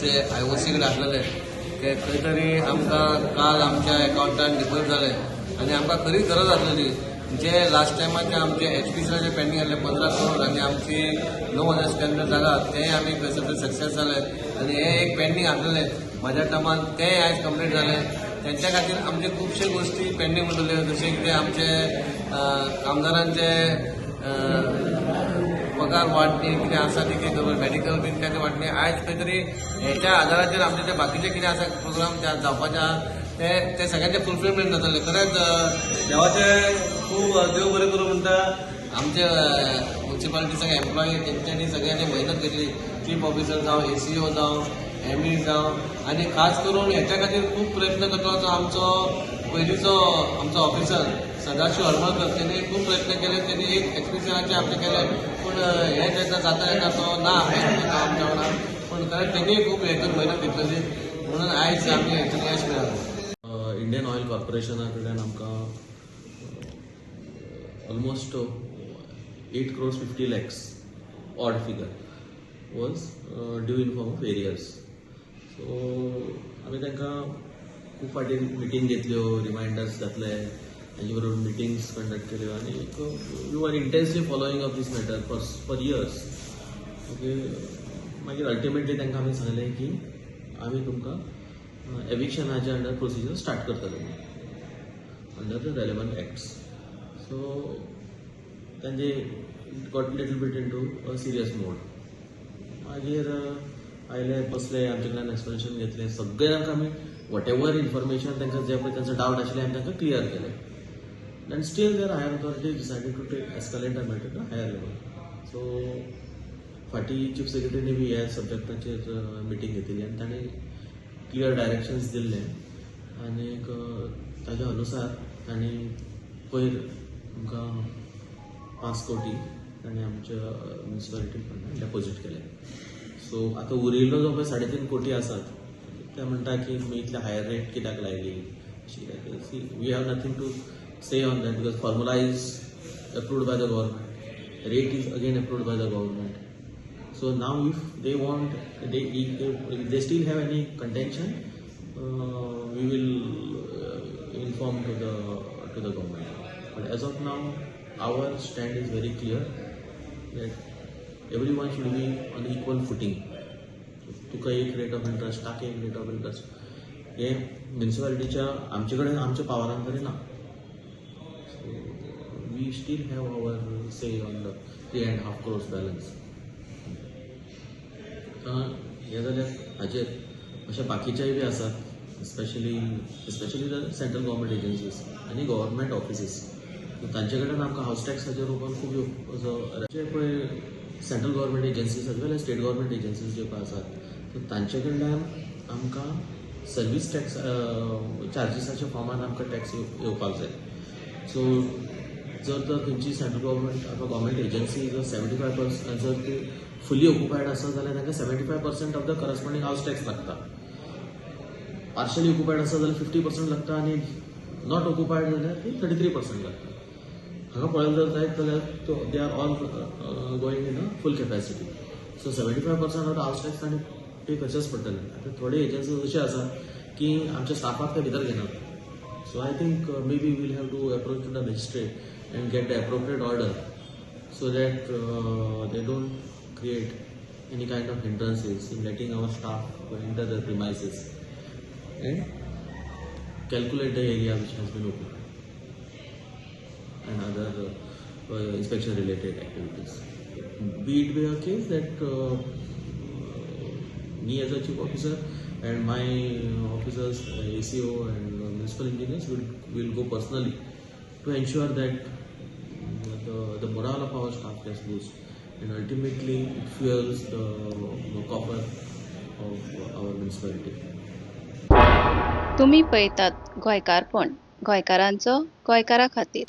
आमचे आयओसी कडेन आसलेले ते खंय तरी आमकां काल आमच्या एकावंटान डिपोजीट जाले आनी आमकां खरीच गरज आसलेली. जे लास्ट टायमाचे आमचे एचपीसीएलाचे पेंडींग आसले 15 करोड आनी आमची 9000 स्क्वेअर मिटर जागा, तें आमी खंयसर तरी सक्सेस जाले आनी हे एक पेंडींग आसलेले म्हाज्या टर्मान, तें आयज कंप्लीट जालें. तेंच्या खातीर आमचे खुबशे गोश्टी पेंडींग उरलेल्यो, जशें कितें आमचे कामदारांचे पगार वाडणी कितें आसा ती कितें मेडिकल बीन काय वाडणी. आयज खंय तरी हेच्या आदाराचेर आमचे जे बाकीचे कितें आसा प्रोग्राम ते जावपाचे आहा, ते ते सगळ्यांचे फुलफिलमेंट जातले. खरेंच देवाचे खूब देव बरें करूं म्हणटा. आमचे मुन्सिपालिटी सगळे एम्प्लॉई, तेंच्यांनी सगळ्यांनी मेहनत घेतली, चीफ ऑफिसर जावं, एसीओ जावं, एमई जावं आनी खास करून हेच्या खातीर खूब प्रयत्न करता तो आमचो पयलींचो आमचो ऑफिसर सदाशिव हरमलकर. तेणी खूब प्रयत्न केले. तेणी एक एचपीसीएलाचे आमचे केले, पूण हे ताका जाता जाता तो ना आमच्या वांगडा, पूण खरें तेणीय खूब हेतून मेहनत घेतलेली म्हणून आयज आमी हेतून यश मेळ्ळां. इंडियन ऑयल कॉर्पोरेशना कडल्यान आमकां almost 8 crores 50 lakhs odd figure was due in form of arrears. So आमी तांकां खूब फावटी मिटींग घेतल्यो, रिमायंडर्स घातले, तांचे बरोबर मिटिंग्स कंडक्ट केल्यो आनी we are intensely following up this matter for years, okay. मागीर अल्टिमेटली तांकां आमी सांगलें की आमी तुमकां एविक्शनाच्या अंडर प्रोसिजर स्टार्ट करतले under the relevant acts. So तांचे got little bit into a serious mode. मागीर आयले, बसले, आमचे कडल्यान एक्सप्लेनेशन घेतलें. सगळें तांकां आमी what ever information तांकां जे पळय तांचो डावट आशिल्ले, आमी तांकां क्लियर केलें. And still their higher authority decided to take escalate the matter to higher level. So फाटीं चीफ सेक्रेटरीनी बी ह्या सब्जॅक्टाचेर मिटींग घेतिल्ली आनी ताणें क्लियर डायरेक्शन्स दिल्ले आनीक ताज्या अनुसार तांणी पयर आमकां 5 कोटी ताणें आमच्या म्युनिसिपालिटी फंडान डेपोजीट केले. सो आतां उरिल्लो जो पळय 3.5 कोटी आसात, ते म्हणटा की तुमी इतले हायर रेट कित्याक लायली अशी. See, we have nothing to say on that because formula is approved by the government, rate is again approved by the government. So now if they want, they if they, if they still have any contention, we will inform to the government. But as of now, our stand is very clear that everyone should be on equal footing. तुका एक rate of interest, ताका एक rate of interest, हे म्युनिसिपालिटीच्या आमचे कडेन आमच्या पावरान तरी ना. So we still have our say on the 3.5 crores balance. आतां हें जाल्यार हाजेर अशे बाकीचेय बी आसात, especially the central government agencies आनी गव्हर्मेंट ऑफिसीस, तांचे कडेन आमकां हावस टॅक्साच्या रुपान खूब असो जे पळय central government agencies as well as state government agencies ज्यो पळय आसात, सो तांचे कडल्यान आमकां सर्वीस टॅक्स चार्जीसाच्या फॉर्मान आमकां टॅक्स येवपाक जाय. सो जर तर खंयची सेंट्रल गव्हर्मेंट अथवा गव्हर्मेंट एजन्सी जर 75% जर ती फुली ऑक्युपायड आसा जाल्यार तांकां 75% of the corresponding house tax लागता. पार्शली ऑक्युपायड आसा जाल्यार 50% लागता आनी not occupied जाल्यार ती 33% लागता. हांगा पळयलें जर जायत जाल्यार they are all going in a full capacity, so 75% of the house tax तांणी पे करचेच पडटलें. आतां थोडे एजन्सीज अशे आसा की आमच्या स्टाफाक ते भितर घेनात. So I think maybe we'll have to approach to the magistrate and get the appropriate order so that they don't create any kind of hindrances in letting our staff to enter the premises and calculate the area which has been occupied and other inspection related activities. Be it be a case that me as a chief officer and my officers, ACO and municipal engineers will go personally to ensure that the morale of our staff gets boost and ultimately it fuels the coffer of our municipality. तुमी पळयतात गोंयकारपण, गोंयकारांचो गोंयकारा खातीर.